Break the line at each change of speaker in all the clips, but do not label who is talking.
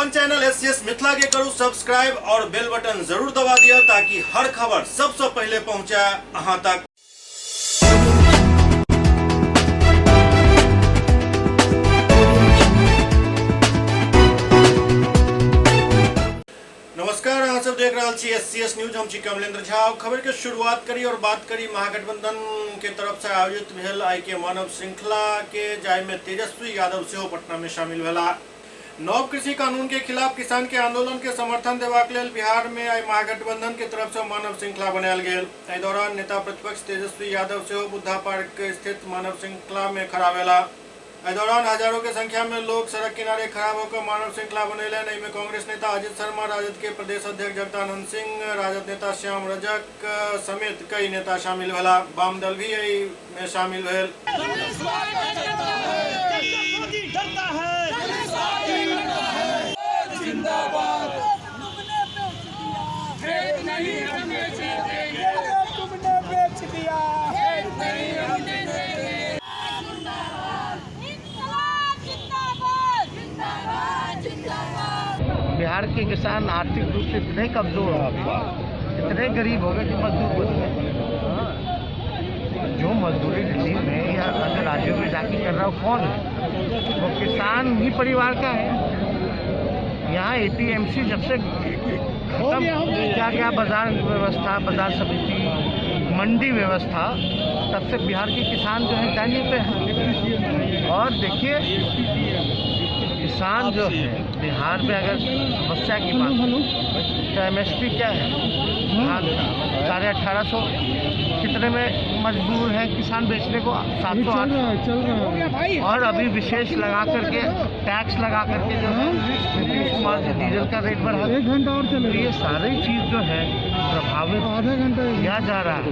अपन channel SCS Mithila के करू सब्सक्राइब और बेल बटन जरूर दबा दिया ताकि हर खबर सबसे पहले पहुंचे अहां तक। नमस्कार, अहाँ सब देख रहल छी एससीएस न्यूज। हम छी कमलेंद्र झा। खबर के शुरुआत करी और बात करी महागठबंधन के तरफ से आयोजित भेल आइ के मानव श्रृंखला के, जाहि में तेजस्वी यादव सेहो पटना में शामिल भेला। नव कृषि कानून के खिलाफ किसान के आंदोलन के समर्थन देबाक लेल बिहार में आइ महागठबंधन के तरफ से मानव श्रृंखला बनायल गेल। एहि दौरान नेता प्रतिपक्ष तेजस्वी यादव सेहो बुद्धा पार्क स्थित मानव श्रृंखला में खड़ा भेला। एहि दौरान हजारों के संख्या में लोग सड़क किनारे खड़ा होकर मानव श्रृंखला बनेलनि। एहिमे कांग्रेस नेता अजित शर्मा, राजद के प्रदेश अध्यक्ष जगदानंद सिंह, राजद नेता श्याम रजक समेत कई नेता शामिल भेला। वाम दल भी एहि में शामिल भेल।
बिहार के किसान आर्थिक रूप से इतने कमजोर हो गए, इतने गरीब हो गए कि मजदूर बन गए। जो मजदूरी दिल्ली में या अन्य राज्यों में जाके कर रहा है कौन है? वो किसान ही परिवार का है। यहाँ एपीएमसी जब से खत्म किया गया, बाजार व्यवस्था, बाजार समिति, मंडी व्यवस्था, तब से बिहार के किसान जो है दाहिने पे हैं। और देखिए, किसान जो है बिहार में अगर समस्या की बात तो एमएसपी क्या है? धान 1850 कितने में मजबूर है किसान बेचने को? 700 800। और अभी विशेष लगा करके, टैक्स लगा करके जो है नीतीश कुमार जी डीजल का रेट बढ़ा,
एक घंटा और चलेगा।
तो ये सारी चीज जो है प्रभावित
आधा घंटा
किया जा रहा है।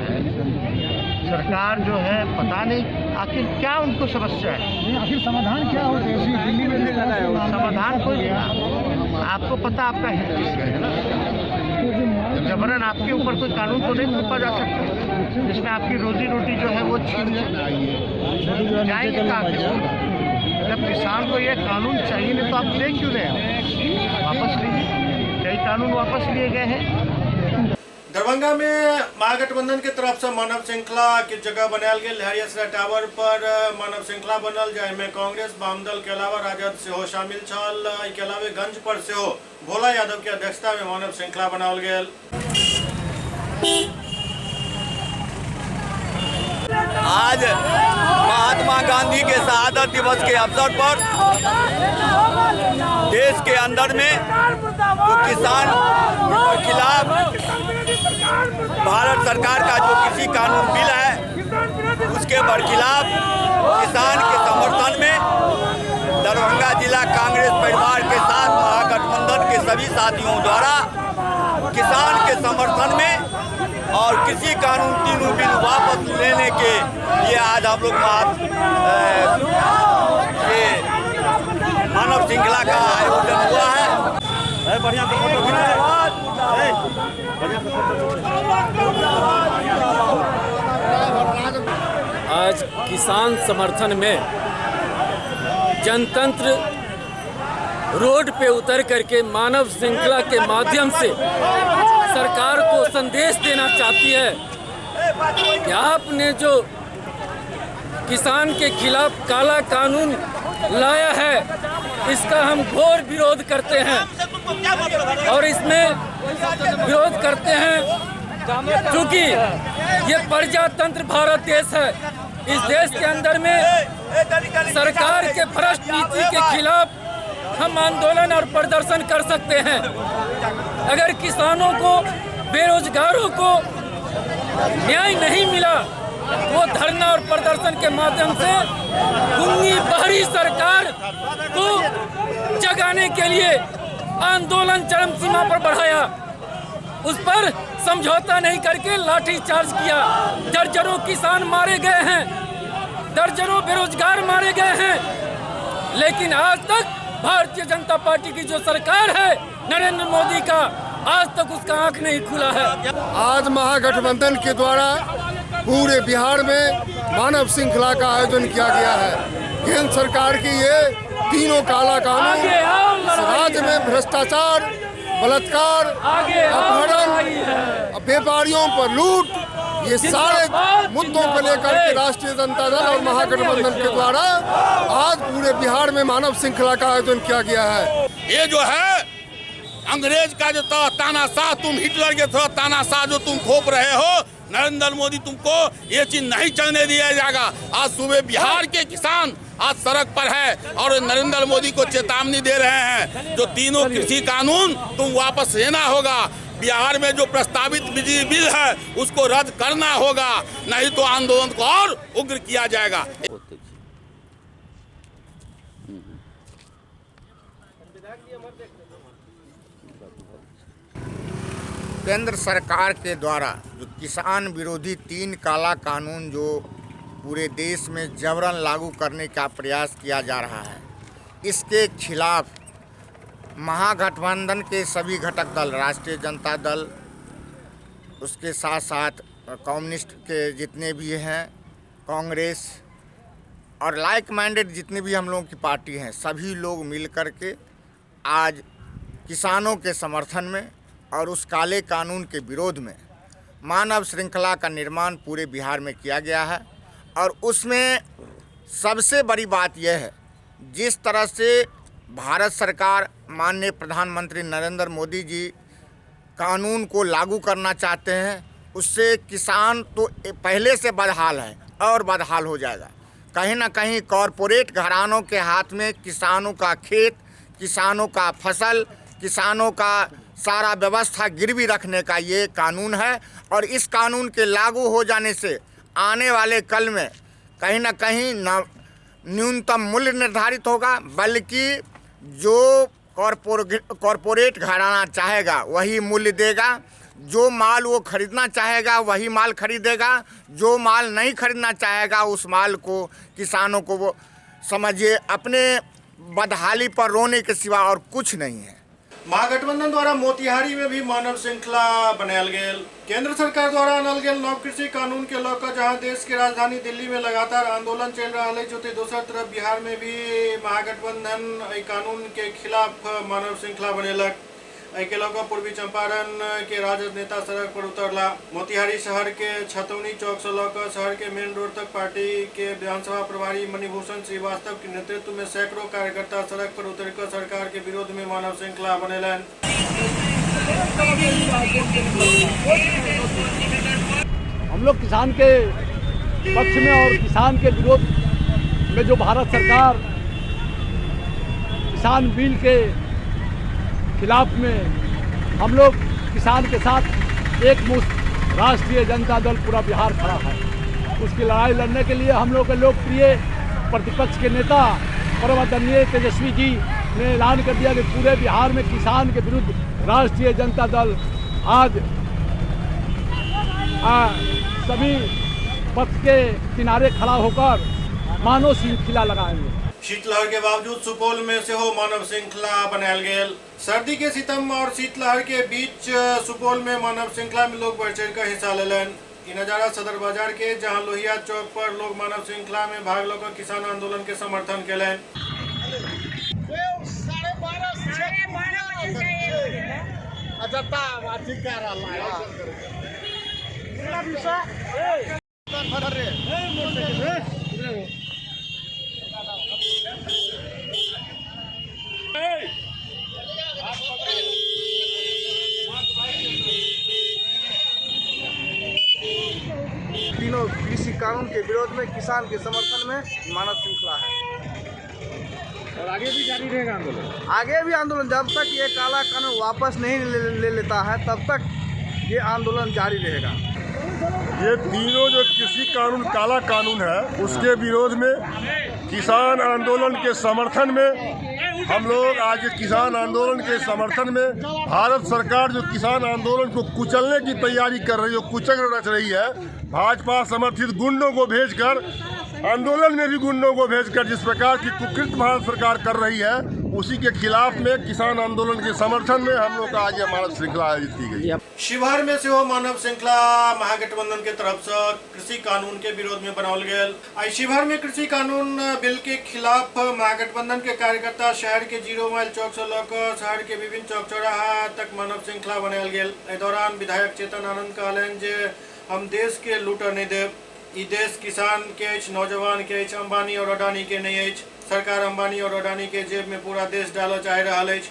सरकार जो है पता नहीं आखिर क्या उनको समस्या है,
आखिर समाधान क्या हो? दिल्ली में
समाधान कोई आपको पता, आपका हित किसमें है ना। जबरन आपके ऊपर कोई कानून तो नहीं थोपा जा सकता जिसमें आपकी रोजी रोटी जो है वो छीन जाएंगे कहाँ किसान? जब किसान को ये कानून चाहिए नहीं तो आप ले क्यों रहे हो? वापस लीजिए। कई कानून वापस लिए गए हैं।
दरभंगा में महागठबंधन के तरफ से मानव श्रृंखला के जगह बनायल गेल। लहेरियासराय टावर पर मानव श्रृंखला बनल, जाहिमे कांग्रेस, वामदल के अलावा राजद सेहो शामिल छल। एहि के अलावे गंज पर सेहो भोला यादव के अध्यक्षता में मानव श्रृंखला बनाओल गेल।
आज महात्मा गांधी के शहादत दिवस के अवसर पर देश के अंदर में जो किसान के खिलाफ भारत सरकार का जो कृषि कानून बिल है उसके बरखिलाफ किसान के समर्थन में दरभंगा जिला कांग्रेस परिवार के साथ महागठबंधन के सभी साथियों द्वारा किसान के समर्थन में और कृषि कानून तीनों बिल वापस लेने के लिए आज हम लोग ये मानव श्रृंखला का आयोजन हुआ है।
आज किसान समर्थन में जनतंत्र रोड पे उतर करके मानव श्रृंखला के माध्यम से सरकार को संदेश देना चाहती है कि आपने जो किसान के खिलाफ काला कानून लाया है इसका हम घोर विरोध करते हैं और इसमें विरोध करते हैं क्योंकि ये प्रजातंत्र भारत देश है। इस देश के अंदर में सरकार के भ्रष्ट नीति के खिलाफ हम आंदोलन और प्रदर्शन कर सकते हैं। अगर किसानों को, बेरोजगारों को न्याय नहीं मिला, वो धरना और प्रदर्शन के माध्यम से गुंगी बहरी सरकार को जगाने के लिए आंदोलन चरम सीमा पर बढ़ाया, उस पर समझौता नहीं करके लाठी चार्ज किया। दर्जनों किसान मारे गए हैं, दर्जनों बेरोजगार मारे गए हैं, लेकिन आज तक भारतीय जनता पार्टी की जो सरकार है नरेंद्र मोदी का, आज तक उसका आंख नहीं खुला है।
आज महागठबंधन के द्वारा पूरे बिहार में मानव श्रृंखला का आयोजन किया गया है। केंद्र सरकार की ये तीनों काला कानून
आगे आओ
इस
लड़ाई
राज्य में भ्रष्टाचार, बलात्कार,
आगे आओ
अपहरण,
लड़ाई है।
व्यापारियों पर लूट, ये सारे मुद्दों को लेकर के राष्ट्रीय जनता दल और महागठबंधन के द्वारा आज पूरे बिहार में मानव श्रृंखला का आयोजन किया गया है।
ये जो है अंग्रेज का जो तानाशाह, तुम हिटलर के थोड़ा तानाशाह जो तुम थोप रहे हो नरेंद्र मोदी, तुमको ये चीज नहीं चलने दिया जाएगा। आज सुबह बिहार के किसान आज सड़क पर है और नरेंद्र मोदी को चेतावनी दे रहे हैं, जो तीनों कृषि कानून तुम वापस लेना होगा, बिहार में जो प्रस्तावित बिजली बिल है उसको रद्द करना होगा, नहीं तो आंदोलन को और उग्र किया जाएगा।
केंद्र सरकार के द्वारा जो किसान विरोधी 3 काला कानून जो पूरे देश में जबरन लागू करने का प्रयास किया जा रहा है, इसके खिलाफ महागठबंधन के सभी घटक दल, राष्ट्रीय जनता दल, उसके साथ साथ कम्युनिस्ट के जितने भी हैं, कांग्रेस और लाइक माइंडेड जितने भी हम लोगों की पार्टी हैं, सभी लोग मिल कर के आज किसानों के समर्थन में और उस काले कानून के विरोध में मानव श्रृंखला का निर्माण पूरे बिहार में किया गया है। और उसमें सबसे बड़ी बात यह है, जिस तरह से भारत सरकार माननीय प्रधानमंत्री नरेंद्र मोदी जी कानून को लागू करना चाहते हैं, उससे किसान तो पहले से बदहाल है और बदहाल हो जाएगा। कहीं ना कहीं कॉरपोरेट घरानों के हाथ में किसानों का खेत, किसानों का फसल, किसानों का सारा व्यवस्था गिरवी रखने का ये कानून है। और इस कानून के लागू हो जाने से आने वाले कल में कहीं ना कहीं न न्यूनतम मूल्य निर्धारित होगा, बल्कि जो कॉरपोरेट घराना चाहेगा वही मूल्य देगा, जो माल वो खरीदना चाहेगा वही माल खरीदेगा, जो माल नहीं खरीदना चाहेगा उस माल को किसानों को वो समझिए अपने बदहाली पर रोने के सिवा और कुछ नहीं है।
महागठबंधन द्वारा मोतिहारी में भी मानव श्रृंखला बनायल गेल। केंद्र सरकार द्वारा आनल गेल नव कृषि कानून के लऽ कऽ जहां देश के राजधानी दिल्ली में लगातार आंदोलन चलि रहल अछि, ओतहि दोसर तरफ बिहार में भी महागठबंधन एहि कानून के खिलाफ मानव श्रृंखला बनेलक। एहिके लऽ कऽ पूर्वी चंपारण के राजद नेता सड़क पर उतरला। मोतिहारी शहर के छतौनी चौक से लऽ कऽ शहर के मेन रोड तक पार्टी के विधानसभा प्रभारी मणिभूषण श्रीवास्तव के नेतृत्व में सैकड़ों कार्यकर्ता सड़क पर उतर कऽ सरकार के विरोध में मानव श्रृंखला बनेलनि।
हम लोग किसान के पक्ष में और किसान के विरोध में जो भारत सरकार किसान बिल के खिलाफ में हम लोग किसान के साथ एक मुश्त राष्ट्रीय जनता दल पूरा बिहार खड़ा है। उसकी लड़ाई लड़ने के लिए हम लोग के लोकप्रिय प्रतिपक्ष के नेता परम आदरणीय तेजस्वी जी ने ऐलान कर दिया कि पूरे बिहार में किसान के विरुद्ध राष्ट्रीय जनता दल आज सभी पथ के किनारे खड़ा होकर मानव श्रृंखला लगाएंगे।
शीतलहर के बावजूद सुपौल में सेहो मानव श्रृंखला बनायल गेल। सर्दी के सितम और शीतलहर के बीच सुपौल में मानव श्रृंखला में लोग बढ़ चढ़ कर हिस्सा लेलनि। ई नजारा सदर बाजार के, जहां लोहिया चौक पर लोग मानव श्रृंखला में भाग लऽ कऽ किसान आंदोलन के समर्थन केलनि।
तीनों कृषि कानून के विरोध में किसान के समर्थन में मानव श्रृंखला है
और आगे भी जारी रहेगा आंदोलन।
आगे भी आंदोलन, जब तक ये काला कानून वापस नहीं ले लेता है तब तक ये आंदोलन जारी रहेगा।
ये तीनों जो कृषि कानून काला कानून है उसके विरोध में किसान आंदोलन के समर्थन में हम लोग आज किसान आंदोलन के समर्थन में भारत सरकार जो किसान आंदोलन को कुचलने की तैयारी कर रही है, कुचल रच रही है, भाजपा समर्थित गुंडों को भेजकर आंदोलन में भी गुंडों को भेजकर जिस प्रकार की कुकृत भारत सरकार कर रही है उसी के खिलाफ में किसान आंदोलन के समर्थन में हम लोग का आज ये मानव श्रृंखला आयोजित की गई।
शिवहर में सेहो मानव श्रृंखला महागठबंधन के तरफ से कृषि कानून के विरोध में बनाओल गेल। आई शिवहर में कृषि कानून बिल के खिलाफ महागठबंधन के कार्यकर्ता शहर के 0 माइल चौक से लकर शहर के विभिन्न चौक चौराहा तक मानव श्रृंखला बनायल गेल। एहि दौरान विधायक चेतन आनंद कहलनि जे हम देश के लूटऽ नहि देब, ई देश किसान के अछि, नौजवान के अछि, अंबानी और अडानी के नहीं अछि। सरकार अंबानी और अडानी के जेब में पूरा देश डालऽ चाहि रहल अछि।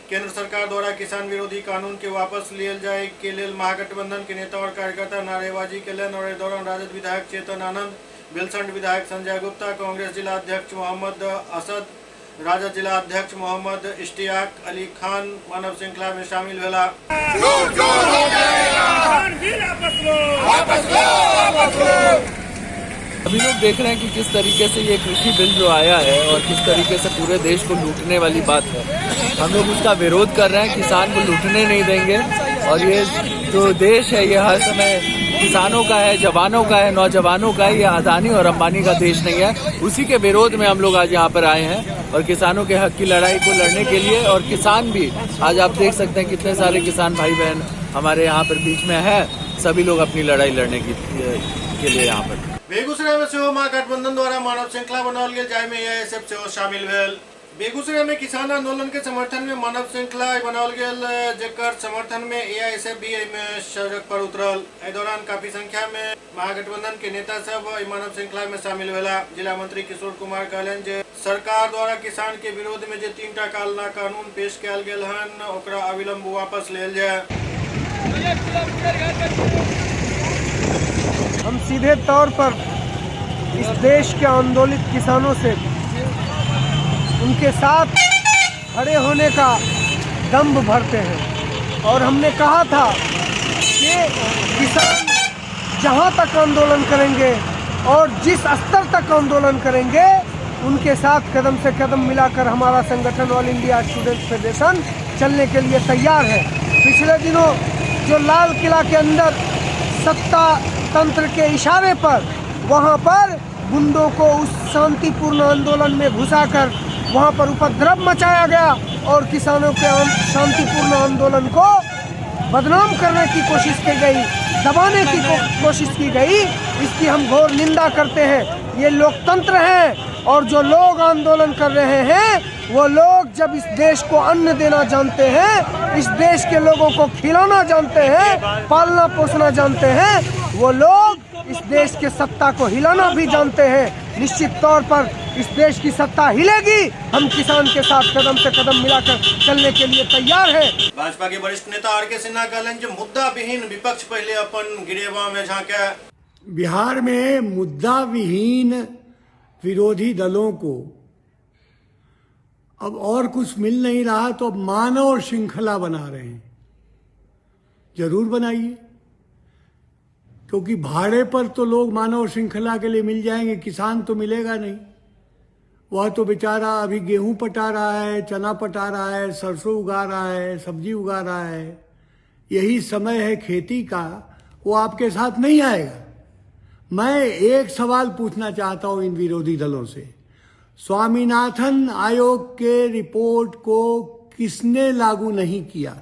केंद्र सरकार द्वारा किसान विरोधी कानून के वापस लियल जाय के लेल महागठबंधन के नेता और कार्यकर्ता नारेबाजी केलनि और एहि दौरान राजद विधायक चेतन आनंद, बेलसंड विधायक संजय गुप्ता, कांग्रेस जिला अध्यक्ष मोहम्मद असद, राजद जिला अध्यक्ष मोहम्मद इश्तियाक अली खान मानव श्रृंखला में शामिल भेला।
अभी लोग देख रहे हैं कि किस तरीके से ये कृषि बिल जो आया है और किस तरीके से पूरे देश को लूटने वाली बात है। हम लोग उसका विरोध कर रहे हैं, किसान को लूटने नहीं देंगे। और ये जो देश है ये हर समय किसानों का है, जवानों का है, नौजवानों का है, ये अदानी और अंबानी का देश नहीं है। उसी के विरोध में हम लोग आज यहाँ पर आए हैं और किसानों के हक की लड़ाई को लड़ने के लिए। और किसान भी आज आप देख सकते हैं कितने सारे किसान भाई बहन हमारे यहाँ पर बीच में है, सभी लोग अपनी लड़ाई लड़ने के लिए यहाँ पर।
बेगूसराय में सेहो महागठबंधन द्वारा मानव श्रृंखला बनाओल गेल, जाहिमे एआईएसएफ सेहो शामिल भेल। बेगूसराय में किसान आंदोलन के समर्थन में मानव श्रृंखला बनाओल गेल, जेकर समर्थन में एआईएसएफ भी एहिमे सड़क पर उतरल। एहि दौरान काफी संख्या में महागठबंधन के नेता सब एहि मानव श्रृंखला में शामिल भेला। जिला मंत्री किशोर कुमार कहलनि जे सरकार द्वारा किसान के विरोध में जे 3टा काला कानून पेश कयल गेल हन ओकरा अविलंब वापस लेल जाय।
हम सीधे तौर पर इस देश के आंदोलित किसानों से उनके साथ खड़े होने का दम्भ भरते हैं और हमने कहा था कि किसान जहां तक आंदोलन करेंगे और जिस स्तर तक आंदोलन करेंगे उनके साथ कदम से कदम मिलाकर हमारा संगठन ऑल इंडिया स्टूडेंट्स फेडरेशन चलने के लिए तैयार है। पिछले दिनों जो लाल किला के अंदर सत्ता तंत्र के इशारे पर वहाँ पर गुंडों को उस शांतिपूर्ण आंदोलन में घुसाकर वहाँ पर उपद्रव मचाया गया और किसानों के शांतिपूर्ण आंदोलन को बदनाम करने की कोशिश की गई, दबाने की कोशिश की गई, इसकी हम घोर निंदा करते हैं। ये लोकतंत्र है और जो लोग आंदोलन कर रहे हैं वो लोग जब इस देश को अन्न देना जानते हैं, इस देश के लोगों को खिलाना जानते हैं, पालना पोसना जानते हैं, वो लोग इस देश के सत्ता को हिलाना भी जानते हैं। निश्चित तौर पर इस देश की सत्ता हिलेगी। हम किसान के साथ कदम से कदम मिलाकर चलने के लिए तैयार हैं।
भाजपा के वरिष्ठ नेता are के सिन्हा कहलनि जे मुद्दा विहीन विपक्ष पहले अपन गिरेबा में झांके।
बिहार में मुद्दा विहीन विरोधी दलों को अब और कुछ मिल नहीं रहा तो अब मानव श्रृंखला बना रहे हैं। जरूर बनाइए, क्योंकि भाड़े पर तो लोग मानव श्रृंखला के लिए मिल जाएंगे, किसान तो मिलेगा नहीं। वह तो बेचारा अभी गेहूं पटा रहा है, चना पटा रहा है, सरसों उगा रहा है, सब्जी उगा रहा है। यही समय है खेती का, वो आपके साथ नहीं आएगा। मैं एक सवाल पूछना चाहता हूं इन विरोधी दलों से, स्वामीनाथन आयोग के रिपोर्ट को किसने लागू नहीं किया?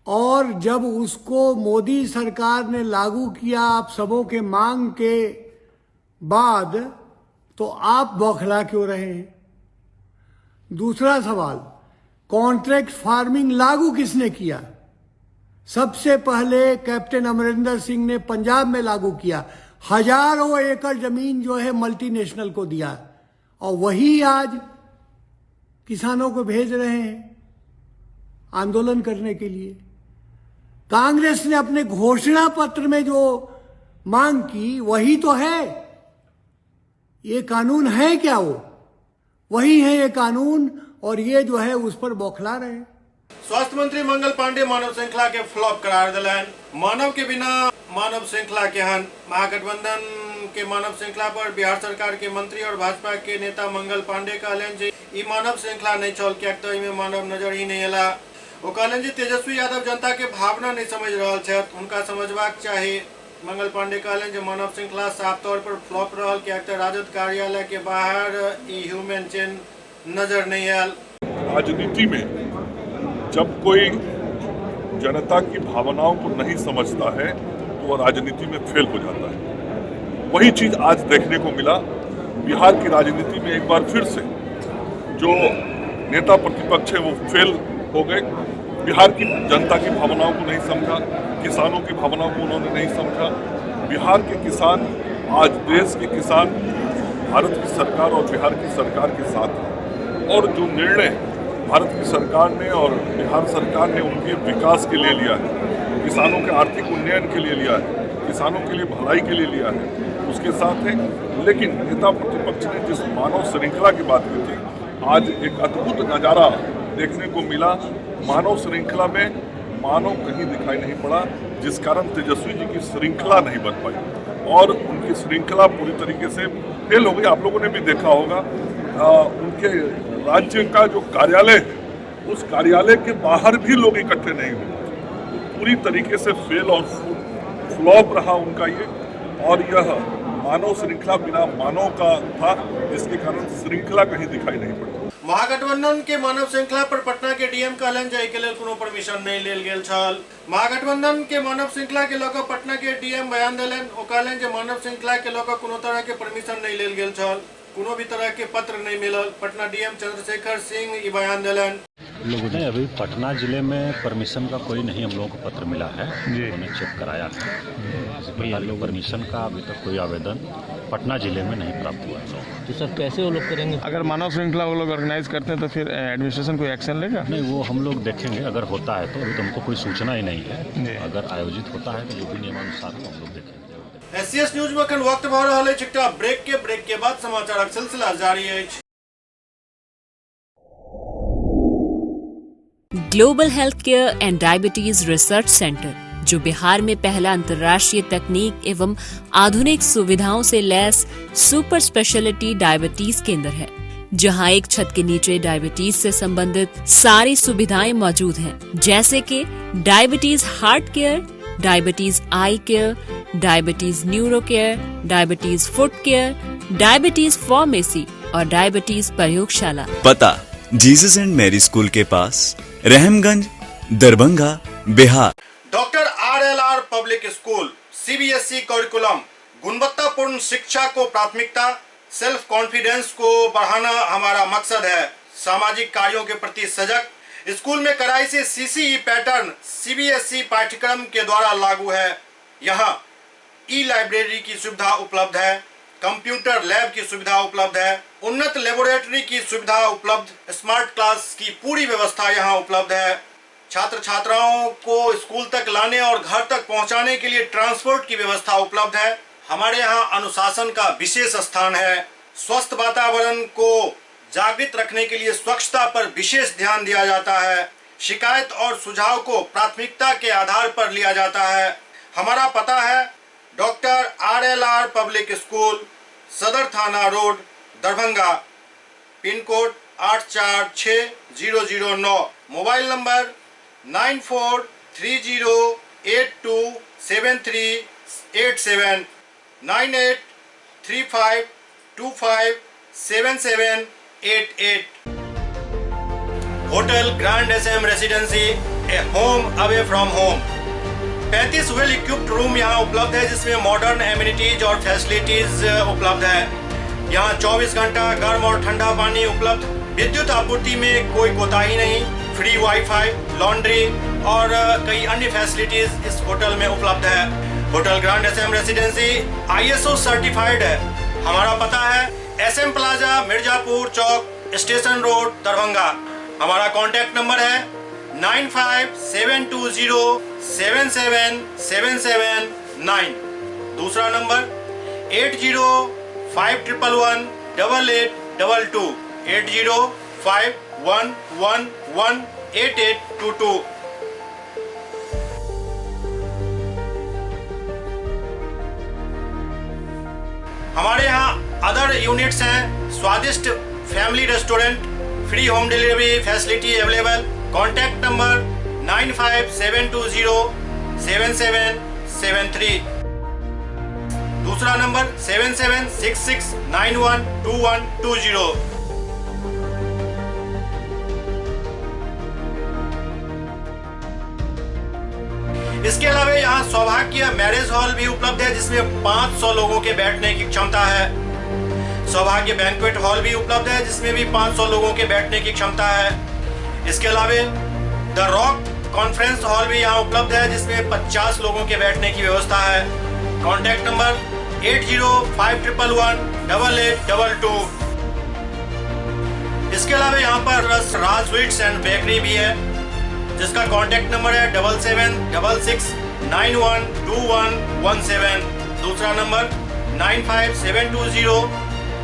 और जब उसको मोदी सरकार ने लागू किया आप सबों के मांग के बाद, तो आप बौखला क्यों रहे हैं? दूसरा सवाल, कॉन्ट्रैक्ट फार्मिंग लागू किसने किया? सबसे पहले कैप्टन अमरिंदर सिंह ने पंजाब में लागू किया। हजारों एकड़ जमीन जो है मल्टीनेशनल को दिया और वही आज किसानों को भेज रहे हैं आंदोलन करने के लिए। कांग्रेस ने अपने घोषणा पत्र में जो मांग की वही तो है। ये कानून है क्या? वो वही है ये कानून, और ये जो है उस पर बौखला रहे हैं।
स्वास्थ्य मंत्री मंगल पांडे मानव श्रृंखला के फ्लॉप करार दिलनि। मानव के बिना मानव श्रृंखला के हन। महागठबंधन के मानव श्रृंखला पर बिहार सरकार के मंत्री और भाजपा के नेता मंगल पांडे कहलनि जे ई मानव श्रृंखला नहीं छल, किएक तऽ एहिमे मानव नजर ही नहीं एला। ओ कहलनि जे तेजस्वी यादव जनता के भावना नहीं समझ रहल छथि, हुनका समझबाक चाही। मंगल पांडे कहलनि जे मानव श्रृंखला साफ तौर पर फ्लॉप रहल, किएक तऽ राजद कार्यालय के बाहर ई ह्यूमन चेन नजर नहीं आयल।
राजनीति में जब कोई जनता की भावनाओं को नहीं समझता है तो वह राजनीति में फेल हो जाता है। वही चीज आज देखने को मिला बिहार की राजनीति में। एक बार फिर से जो नेता प्रतिपक्ष है वो फेल हो गए। बिहार की जनता की भावनाओं को नहीं समझा, किसानों की भावनाओं को उन्होंने नहीं समझा। बिहार के किसान आज देश के किसान भारत की सरकार और बिहार की सरकार के साथ हैं और जो निर्णय भारत की सरकार ने और बिहार सरकार ने उनके विकास के लिए लिया है, किसानों के आर्थिक उन्नयन के लिए लिया है, किसानों के लिए भलाई के लिए लिया है, उसके साथ है। लेकिन नेता प्रतिपक्ष ने जिस मानव श्रृंखला की बात की थी, आज एक अद्भुत नज़ारा देखने को मिला। मानव श्रृंखला में मानव कहीं दिखाई नहीं पड़ा, जिस कारण तेजस्वी जी की श्रृंखला नहीं बन पाई और उनकी श्रृंखला पूरी तरीके से फेल हो गई। आप लोगों ने भी देखा होगा, उनके राज्य का जो कार्यालय है उस कार्यालय के बाहर भी लोग इकट्ठे नहीं हुए। तो पूरी तरीके से फेल और फ्लॉप रहा उनका ये, और यह मानव श्रृंखला बिना मानव का था, जिसके कारण श्रृंखला कहीं दिखाई नहीं पड़ी।
महागठबंधन के मानव श्रृंखला पर पटना के डीएम कहलनि जे एहि के लेल कोनो परमिशन नहीं लेल गेल छल। महागठबंधन के मानव श्रृंखला के लऽ कऽ पटना के डीएम बयान देलनि। ओ कहलनि जे मानव श्रृंखला के लऽ कऽ कोनो तरह के परमिशन नहीं लेल गेल छल, कोनो भी तरह के पत्र नहीं मिलल। पटना डीएम चंद्रशेखर सिंह ई बयान देलनि।
लोगों ने अभी पटना जिले में परमिशन का कोई नहीं हम लोगों को पत्र मिला है, उन्होंने चेक कराया है। इस प्रकार के परमिशन का अभी तक कोई आवेदन पटना जिले में नहीं प्राप्त हुआ है।
तो सर कैसे वो लोग करेंगे?
अगर मानव श्रृंखला वो लोग ऑर्गेनाइज करते हैं तो फिर एडमिनिस्ट्रेशन कोई एक्शन लेगा?
नहीं, वो हम लोग देखेंगे। अगर होता है तो, अभी तो हमको कोई सूचना ही नहीं है। अगर आयोजित होता है तो जो भी नियमानुसार हम लोग देखेंगे।
एससीएस न्यूज में अखन वक्त भऽ रहल अछि एकटा ब्रेक के। ब्रेक के बाद समाचारक सिलसिला जारी अछि।
Global health care and diabetes research centre, जो बिहार में पहला अंतर्राष्ट्रीय तकनीक एवं आधुनिक सुविधाओं से लैस सुपर स्पेशलिटी डायबिटीज केंद्र है, जहां एक छत के नीचे डायबिटीज से संबंधित सारी सुविधाएं मौजूद हैं, जैसे कि diabetes heart care, diabetes eye care, diabetes neuro care, diabetes foot care, diabetes pharmacy और डायबिटीज प्रयोगशाला।
पता जीसस एंड मैरी स्कूल के पास, Rahamganj, Darbhanga, Bihar.
Doctor RLR public school, CBSE curriculum, गुणवत्तापूर्ण शिक्षा को प्राथमिकता, सेल्फ कॉन्फिडेंस को बढ़ाना हमारा मकसद है। सामाजिक कार्यों के प्रति सजग, स्कूल में कड़ाई से सीसीई पैटर्न सीबीएसई पाठ्यक्रम के द्वारा लागू है। यहाँ ई लाइब्रेरी की सुविधा उपलब्ध है, कंप्यूटर लैब की सुविधा उपलब्ध है, उन्नत लेबोरेटरी की सुविधा उपलब्ध, स्मार्ट क्लास की पूरी व्यवस्था यहाँ उपलब्ध है। छात्र छात्राओं को स्कूल तक लाने और घर तक पहुँचाने के लिए ट्रांसपोर्ट की व्यवस्था उपलब्ध है। हमारे यहाँ अनुशासन का विशेष स्थान है। स्वस्थ वातावरण को जागृत रखने के लिए स्वच्छता पर विशेष ध्यान दिया जाता है। शिकायत और सुझाव को प्राथमिकता के आधार पर लिया जाता है। हमारा पता है doctor RLR public school, Sadar थाना road, Darbhanga, pin code 846009, mobile number 9430827387, 9835257788। Hotel grand SM residency, a home away from home. 35 well equipped room यहाँ उपलब्ध है, जिसमें मॉडर्न एमिनिटीज और फैसिलिटीज उपलब्ध है। यहाँ 24 घंटा गर्म और ठंडा पानी उपलब्ध, विद्युत आपूर्ति में कोई कोताही नहीं, फ्री वाईफाई, लॉन्ड्री और कई अन्य फैसिलिटीज इस होटल में उपलब्ध है। Hotel grand SM residency ISO certified है। हमारा पता है SM plaza, Mirzapur Chowk, station road, Darbhanga. हमारा कॉन्टैक्ट नंबर है 9572077779। दूसरा नंबर 8051118822, 8051118822। हमारे यहाँ अदर यूनिट्स हैं, स्वादिष्ट family restaurant, free home delivery facility available. Contact number 9572077773। दूसरा नंबर 7766912120। इसके अलावा यहाँ सौभाग्य मैरिज हॉल भी उपलब्ध है, जिसमें 500 लोगों के बैठने की क्षमता है। सौभाग्य बैंक्वेट हॉल भी उपलब्ध है, जिसमें भी 500 लोगों के बैठने की क्षमता है। इसके अलावा the rock conference hall भी यहाँ उपलब्ध है, जिसमें 50 लोगों के बैठने की व्यवस्था है। Contact number 805111 8822। इसके अलावा यहाँ पर राज स्वीट्स एंड बेकरी भी है, जिसका कॉन्टैक्ट नंबर है 7766 9121 17। दूसरा नंबर 95720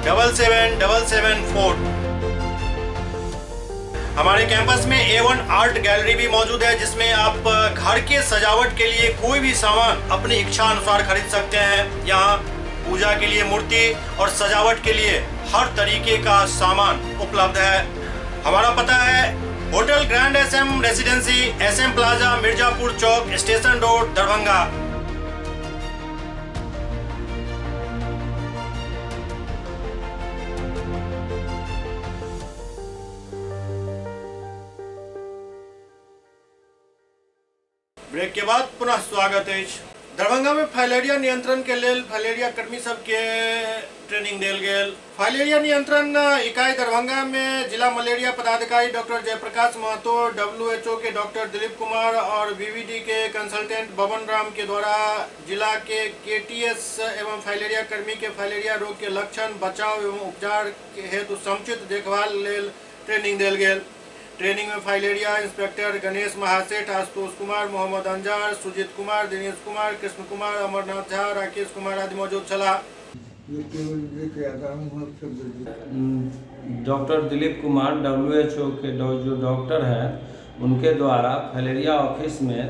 77774। हमारे कैंपस में A1 art gallery भी मौजूद है, जिसमें आप घर के सजावट के लिए कोई भी सामान अपनी इच्छा अनुसार खरीद सकते हैं। यहाँ पूजा के लिए मूर्ति और सजावट के लिए हर तरीके का सामान उपलब्ध है। हमारा पता है hotel grand SM residency, SM plaza, Mirzapur Chowk, station road, Darbhanga. Break के बाद पुनः स्वागत है। दरभंगा में फाइलेरिया नियंत्रण के लेल फाइलेरिया कर्मी सबके ट्रेनिंग देल गेल। फाइलेरिया नियंत्रण इकाई दरभंगा में जिला मलेरिया पदाधिकारी डॉक्टर जयप्रकाश महतो, WHO के डॉक्टर दिलीप कुमार और वीवीडी के कंसल्टेंट बबन राम के द्वारा जिला के केटीएस एवं फाइलेरिया कर्मी के फाइलेरिया रोग के लक्षण, बचाव एवं उपचार के हेतु समुचित देखभाल लेल ट्रेनिंग देल गेल। ट्रेनिंग में फाइलेरिया इंस्पेक्टर गणेश महासेठ, आशुतोष कुमार, मोहम्मद अंजार, सुजीत कुमार, दिनेश कुमार, कृष्ण कुमार, अमरनाथ झा, राकेश कुमार आदि मौजूद छला।
डॉक्टर दिलीप कुमार WHO के जो डॉक्टर हैं उनके द्वारा फाइलेरिया ऑफिस में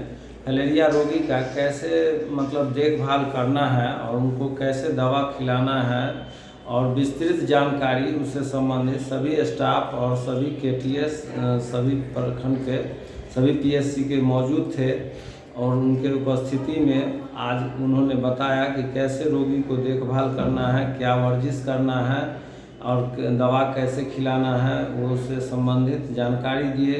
फाइलेरिया रोगी का कैसे मतलब देखभाल करना है और उनको कैसे दवा खिलाना है और विस्तृत जानकारी उससे संबंधित सभी स्टाफ और सभी केटीएस, सभी प्रखंड के सभी पीएससी के मौजूद थे और उनके उपस्थिति में आज उन्होंने बताया कि कैसे रोगी को देखभाल करना है, क्या वर्जिश करना है और दवा कैसे खिलाना है, वो उससे संबंधित जानकारी दिए।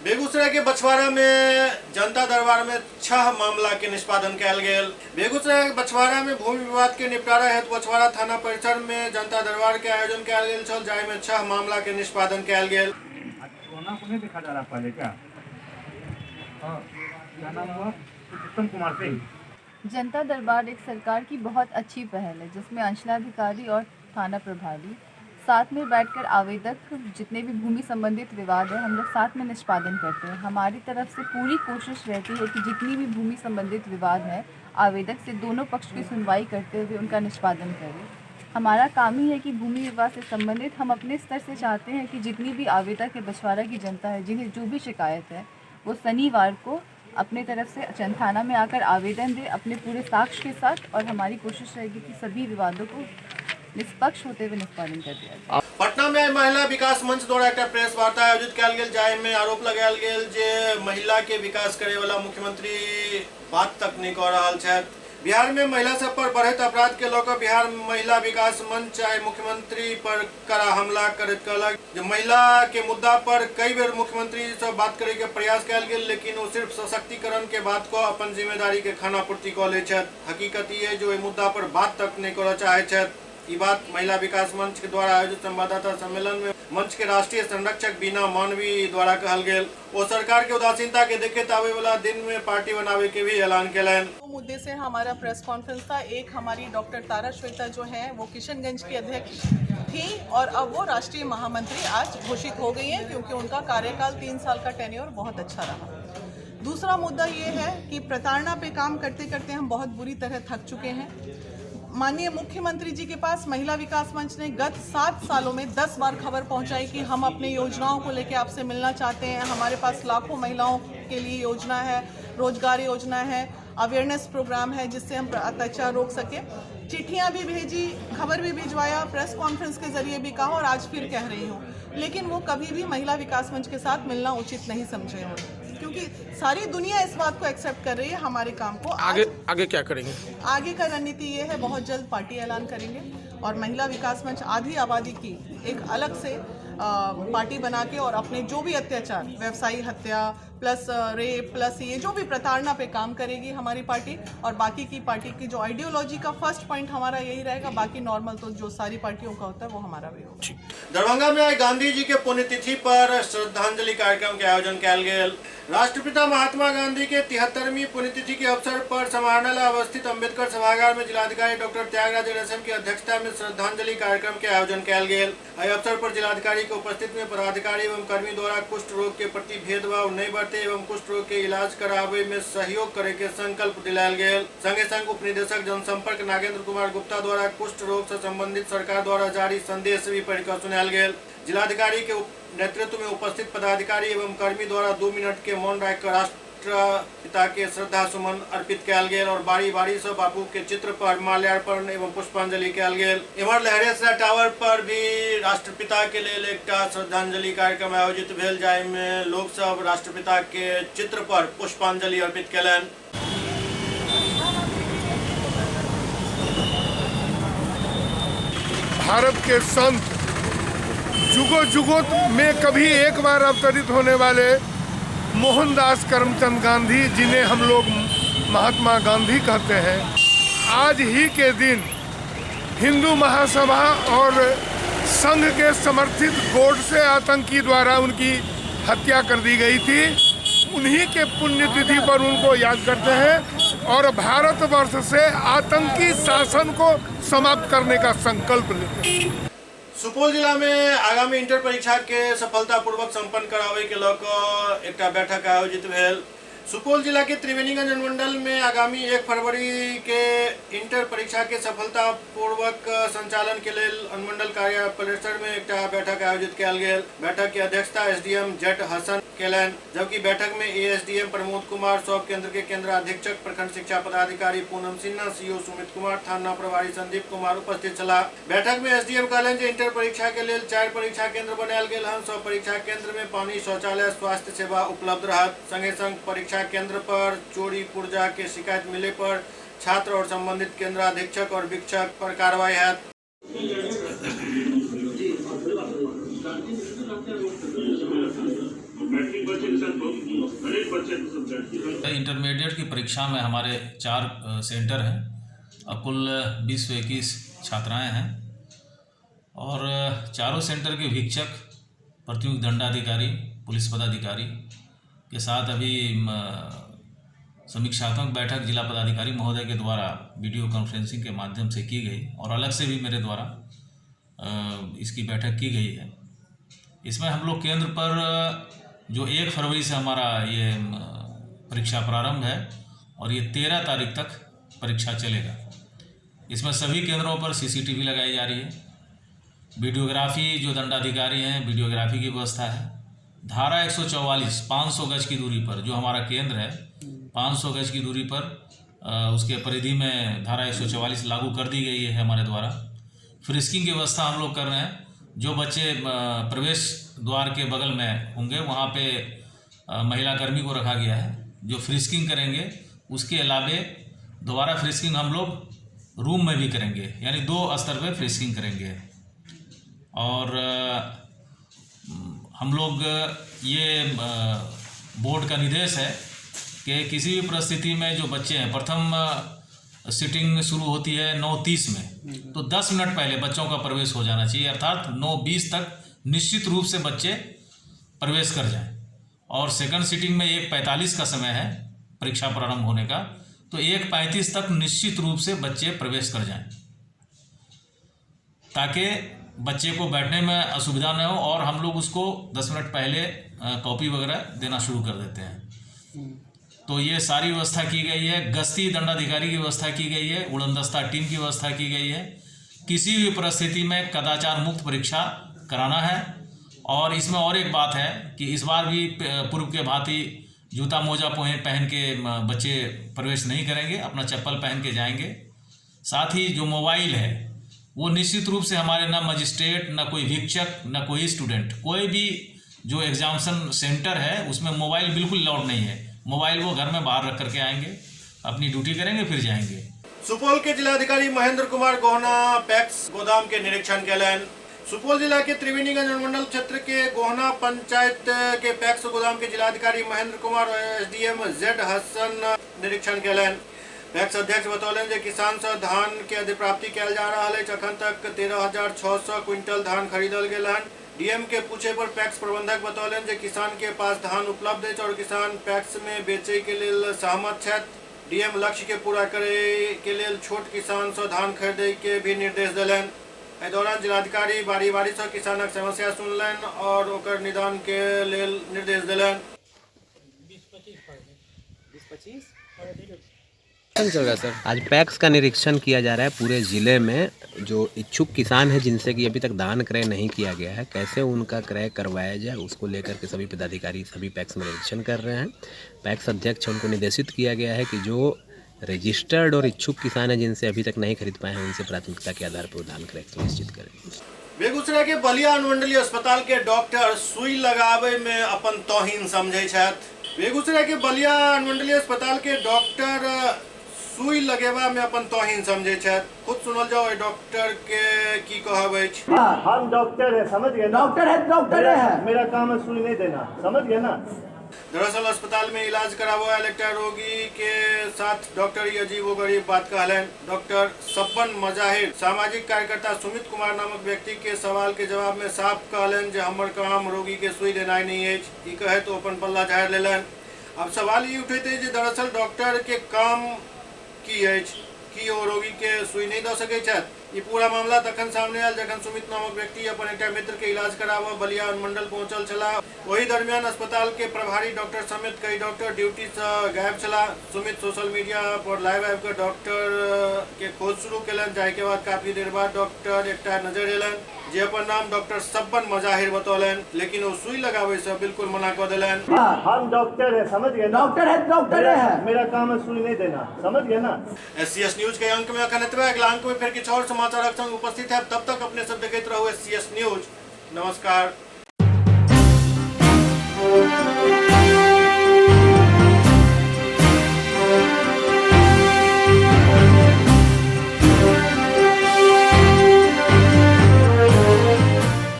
बेगूसराय के बछवाड़ा में जनता दरबार में 6 मामला के निष्पादन कयल गेल। बेगूसराय के बछवाड़ा में भूमि विवाद के निपटारा हेतु बछवाड़ा थाना परिसर में जनता दरबार के आयोजन कयल गेल छल, जाहि में 6 मामला के निष्पादन कयल गेल।
कोरोना को नहीं देखा जा रहा पहले क्या? हाँ, क्या नाम हुआ? उत्तम कुमार सिंह।
जनता दरबार एक सरकार की बहुत अच्छी पहल है, जिसमें अंचलाधिकारी और थाना प्रभारी साथ में बैठकर आवेदक जितने भी भूमि संबंधित विवाद है हम लोग साथ में निष्पादन करते हैं। हमारी तरफ से पूरी कोशिश रहती है कि जितनी भी भूमि संबंधित विवाद है आवेदक से दोनों पक्ष की सुनवाई करते हुए उनका निष्पादन करें। हमारा काम ही है कि भूमि विवाद से संबंधित हम अपने स्तर से चाहते हैं कि जितनी भी आवेदक है, बछवाड़ा की जनता है, जिन्हें जो भी शिकायत है वो शनिवार को अपने तरफ से थाना में आकर आवेदन दे अपने पूरे साक्ष्य के साथ, और हमारी कोशिश रहेगी कि सभी विवादों को निष्पक्ष होते हुए निष्पादन कर दिया जाए।
पटना में महिला विकास मंच द्वारा एक प्रेस वार्ता आयोजित कयल गेल, जाहि में आरोप लगायल गेल जे महिला के विकास करे वाला मुख्यमंत्री बात तक नहीं कऽ रहल छथि। बिहार में महिला सब पर बढ़ैत अपराध के लऽ कऽ बिहार महिला विकास मंच आइ मुख्यमंत्री पर कड़ा हमला करैत कहलक जे महिला के मुद्दा पर कई बेर मुख्यमंत्री से बात करे के प्रयास कयल गेल, लेकिन ओ सिर्फ सशक्तिकरण के बात कऽ अपन जिम्मेदारी के खानापूर्ति कऽ लै छथि। हकीकत ई है जो एहि मुद्दा पर बात तक नहीं करऽ चाहै छथि। ई बात महिला विकास मंच के द्वारा आयोजित संवाददाता सम्मेलन में मंच के राष्ट्रीय संरक्षक बीना मानवी द्वारा कहल गेल। ओ सरकार के उदासीनता के देखते आवे वाला दिन में पार्टी बनावे के भी ऐलान केलनि।
दो मुद्दे से हमारा प्रेस कॉन्फ्रेंस था। एक हमारी डॉक्टर तारा श्वेता जो हैं वो किशनगंज की अध्यक्ष थी और अब वो राष्ट्रीय महामंत्री आज घोषित हो गई हैं, क्योंकि उनका कार्यकाल 3 साल का टेन्योर बहुत अच्छा रहा। दूसरा मुद्दा ये है कि प्रताड़ना पे काम करते करते हम बहुत बुरी तरह थक चुके हैं। माननीय मुख्यमंत्री जी के पास महिला विकास मंच ने गत 7 सालों में 10 बार खबर पहुंचाई कि हम अपने योजनाओं को लेकर आपसे मिलना चाहते हैं। हमारे पास लाखों महिलाओं के लिए योजना है, रोजगार योजना है, अवेयरनेस प्रोग्राम है, जिससे हम अत्याचार रोक सकें। चिट्ठियाँ भी भेजी, खबर भी भिजवाया, प्रेस कॉन्फ्रेंस के जरिए भी कहा और आज फिर कह रही हूँ, लेकिन वो कभी भी महिला विकास मंच के साथ मिलना उचित नहीं समझे उन्होंने, क्योंकि सारी दुनिया इस बात को एक्सेप्ट कर रही है हमारे काम को।
आगे आगे क्या करेंगे?
आगे का रणनीति ये है, बहुत जल्द पार्टी ऐलान करेंगे और महिला विकास मंच आधी आबादी की एक अलग से पार्टी बना के और अपने जो भी अत्याचार, व्यवसायी हत्या प्लस रेप प्लस ये जो भी प्रताड़ना पे काम करेगी हमारी पार्टी। और बाकी की पार्टी की जो आइडियोलॉजी का फर्स्ट पॉइंट हमारा यही रहेगा, बाकी नॉर्मल तो जो सारी पार्टियों का होता है वो हमारा भी होगा।
दरभंगा में आइ गांधी जी के पुण्यतिथि पर श्रद्धांजलि कार्यक्रम के आयोजन कयल गेल। राष्ट्रपिता महात्मा गांधी के 73वीं पुण्यतिथि के अवसर पर समाहरणालय अवस्थित अंबेडकर सभागार में जिलाधिकारी डॉक्टर त्यागराज एसएम की अध्यक्षता में श्रद्धांजलि कार्यक्रम के आयोजन कयल गेल। एहि अवसर पर जिलाधिकारी के उपस्थित में पदाधिकारी एवं कर्मी द्वारा कुष्ठ रोग के प्रति भेदभाव नहीं बरते एवं कुष्ठ रोग के इलाज करावे में सहयोग करे के संकल्प दिलायल गेल। संगे संग उप निदेशक जनसंपर्क नागेंद्र कुमार गुप्ता द्वारा कुष्ठ रोग से संबंधित सरकार द्वारा जारी संदेश भी पढ़कर सुनायल गेल। जिलाधिकारी के नेतृत्व में उपस्थित पदाधिकारी एवं कर्मी द्वारा 2 मिनट के मौन राखकर राष्ट्रपिता के श्रद्धा सुमन अर्पित कयल गेल और बारी बारी से बापू के चित्र पर माल्यार्पण एवं पुष्पांजलि कयल गेल। एम्हर लहरेसराय टावर पर भी राष्ट्रपिता के लेल एकटा श्रद्धांजलि कार्यक्रम आयोजित भेल, जाहि में लोक सब राष्ट्रपिता के चित्र पर पुष्पांजलि अर्पित कयलनि।
भारत के संत जुगो जुगो में कभी एक बार अवतरित होने वाले मोहनदास करमचंद गांधी, जिन्हें हम लोग महात्मा गांधी कहते हैं, आज ही के दिन हिंदू महासभा और संघ के समर्थित गोडसे आतंकी द्वारा उनकी हत्या कर दी गई थी। उन्हीं के पुण्यतिथि पर उनको याद करते हैं और भारतवर्ष से आतंकी शासन को समाप्त करने का संकल्प लेते हैं।
सुपौल जिला में आगामी इंटर परीक्षा के सफलतापूर्वक संपन्न करावे के लऽ कऽ एकटा बैठक आयोजित भेल। सुपौल जिला के त्रिवेणीगंज अनुमंडल में आगामी 1 फरवरी के इंटर परीक्षा के सफलतापूर्वक संचालन के लेल अनुमंडल कार्यालय परिसर में एकटा बैठक आयोजित कयल गेल। बैठक के अध्यक्षता एसडीएम जेट हसन केलनि, जबकि बैठक में एएसडीएम प्रमोद कुमार, सब केंद्र के केंद्र अधीक्षक, प्रखंड शिक्षा पदाधिकारी पूनम सिन्हा, सीओ सुमित कुमार, थाना प्रभारी संदीप कुमार उपस्थित छलाह। बैठक में एसडीएम कहलनि जे इंटर परीक्षा के लेल 4 परीक्षा केंद्र बनायल गेल हन। सब परीक्षा केंद्र में पानी, शौचालय, स्वास्थ्य सेवा उपलब्ध रहत। संगे संग परीक्षा केंद्र पर चोरी पुर्जा के शिकायत मिले पर छात्र और संबंधित केंद्र अधीक्षक और वीक्षक पर कार्रवाई है।
इंटरमीडिएट की परीक्षा में हमारे 4 सेंटर हैं और कुल 2021 छात्राएं हैं और चारों सेंटर के वीक्षक, प्रतिनियुक्त दंडाधिकारी, पुलिस पदाधिकारी के साथ अभी समीक्षात्मक बैठक जिला पदाधिकारी महोदय के द्वारा वीडियो कॉन्फ्रेंसिंग के माध्यम से की गई और अलग से भी मेरे द्वारा इसकी बैठक की गई है। इसमें हम लोग केंद्र पर जो 1 फरवरी से हमारा ये परीक्षा प्रारंभ है और ये 13 तारीख तक परीक्षा चलेगा। इसमें सभी केंद्रों पर सीसीटीवी लगाई जा रही है। वीडियोग्राफी जो दंडाधिकारी हैं, वीडियोग्राफी की व्यवस्था है। धारा 144 500 गज की दूरी पर जो हमारा केंद्र है, 500 गज की दूरी पर उसके परिधि में धारा 144 लागू कर दी गई है हमारे द्वारा। फ्रिस्किंग की व्यवस्था हम लोग कर रहे हैं। जो बच्चे प्रवेश द्वार के बगल में होंगे वहाँ पे महिला कर्मी को रखा गया है जो फ्रिस्किंग करेंगे। उसके अलावे दोबारा फ्रिस्किंग हम लोग रूम में भी करेंगे, यानी 2 स्तर पे फ्रिस्किंग करेंगे। और हम लोग ये बोर्ड का निर्देश है कि किसी भी परिस्थिति में जो बच्चे हैं, प्रथम सिटिंग शुरू होती है 9:30 में, तो 10 मिनट पहले बच्चों का प्रवेश हो जाना चाहिए, अर्थात 9:20 तक निश्चित रूप से बच्चे प्रवेश कर जाएं। और सेकंड सिटिंग में 1:45 का समय है परीक्षा प्रारंभ होने का, तो 1:35 तक निश्चित रूप से बच्चे प्रवेश कर जाएं, ताकि बच्चे को बैठने में असुविधा न हो। और हम लोग उसको 10 मिनट पहले कॉपी वगैरह देना शुरू कर देते हैं। तो ये सारी व्यवस्था की गई है। गश्ती दंडाधिकारी की व्यवस्था की गई है, उड़नदस्ता टीम की व्यवस्था की गई है। किसी भी परिस्थिति में कदाचार मुक्त परीक्षा कराना है। और इसमें और एक बात है कि इस बार भी पूर्व के भांति जूता मोजा पहन के बच्चे प्रवेश नहीं करेंगे, अपना चप्पल पहन के जाएंगे। साथ ही जो मोबाइल है वो निश्चित रूप से हमारे न मजिस्ट्रेट, न कोई वीक्षक, न कोई स्टूडेंट, कोई भी जो एग्जामिनेशन सेंटर है उसमें मोबाइल बिल्कुल अलाउड नहीं है। मोबाइल वो घर में बाहर रख करके आएंगे, अपनी ड्यूटी करेंगे, फिर जाएंगे।
सुपौल के जिलाधिकारी महेंद्र कुमार गोहना पैक्स गोदाम के निरीक्षण केलनि। सुपौल जिला के त्रिवेणीगंज अनुमंडल क्षेत्र के गोहना पंचायत के पैक्स गोदाम के जिलाधिकारी महेंद्र कुमार और एसडीएम जेड हसन निरीक्षण केलनि। पैक्स अध्यक्ष बतौलनि जे किसान सँ धान के अधिप्राप्ति कयल जा रहल अछि। अखन तक 13,600 क्विंटल धान खरीदल गेल हन। डीएम के पूछे पर पैक्स प्रबंधक बतौलनि जे किसान के पास धान उपलब्ध अछि और किसान पैक्स में बेचै के लेल सहमत छथि। डीएम लक्ष्य के पूरा करे के लेल छोट किसान सँ धान खरीदे के भी निर्देश देलनि। एहि दौरान जिलाधिकारी बारी बारी सँ किसानक समस्या सुनलनि और ओकर निदान के लेल निर्देश देलनि।
चल रहा है सर। आज पैक्स का निरीक्षण किया जा रहा है पूरे ज़िले में। जो इच्छुक किसान हैं जिनसे कि अभी तक धान क्रय नहीं किया गया है, कैसे उनका क्रय करवाया जाए उसको लेकर के सभी पदाधिकारी सभी पैक्स में निरीक्षण कर रहे हैं। पैक्स अध्यक्ष उनको निर्देशित किया गया है कि जो रजिस्टर्ड और इच्छुक किसान हैं जिनसे अभी तक नहीं खरीद पाए हैं उनसे प्राथमिकता के आधार पर धान क्रय सुनिश्चित करें।
बेगूसराय के बलिया अनुमंडलीय अस्पताल के डॉक्टर सुई लगावे में अपन तौहीन समझै छथि। बेगूसराय के बलिया अनुमंडलीय अस्पताल के डॉक्टर सुई लगेबा में अपन तौहीन समझै छथि। खुद सुनल जाओ एहि डॉक्टर के की कहब अछि।
हम डॉक्टर है, समझ गए ना?
डॉक्टर है, डॉक्टर है।
मेरा काम है सुई नहीं देना, समझ गए ना?
दरअसल अस्पताल में इलाज कराबऽ आयल एकटा रोगी के साथ डॉक्टर ई अजीबोगरीब बात कहलनि। डॉक्टर सब्बन मजाहिर सामाजिक कार्यकर्ता सुमित कुमार नामक व्यक्ति के सवाल के जवाब में साफ कहलनि जे हमर काम रोगी के सुई देनाइ नहि अछि। ई कहैत ओ अपन पल्ला झाड़ि लेलनि। अब सवाल ई उठैत अछि जे दरअसल डॉक्टर के काम की अछि? की ओ रोगी के सुई नहि दऽ सकैत छथि? ई पूरा मामला तखन सामने आयल जखन सुमित नामक व्यक्ति अपन एकटा मित्र के इलाज कराबऽ बलिया अनुमंडल पहुंचल छलाह। ओहि दरमियान अस्पताल के प्रभारी डॉक्टर समेत कई डॉक्टर ड्यूटी सँ गायब छलाह। सुमित सोशल मीडिया पर लाइव आबि कऽ डॉक्टर के खोज शुरू केलनि, जाहि के बाद काफी देर बाद डॉक्टर एकटा नजर एलनि जे अपन नाम डॉक्टर सब्बन मजाहिर बतौलनि, लेकिन ओ सुई लगाबै सँ बिल्कुल मना कऽ देलनि।
हम डॉक्टर है, समझ गए ना?
डॉक्टर है, डॉक्टर है।
मेरा काम है सुई नहीं देना, समझ गए ना?
एससीएस न्यूज के अंक में अखन एतबे। अगला अंक में फिर किछु और समाचारक संग उपस्थित है। तब तक अपने सब देखैत रहू एससीएस न्यूज। नमस्कार।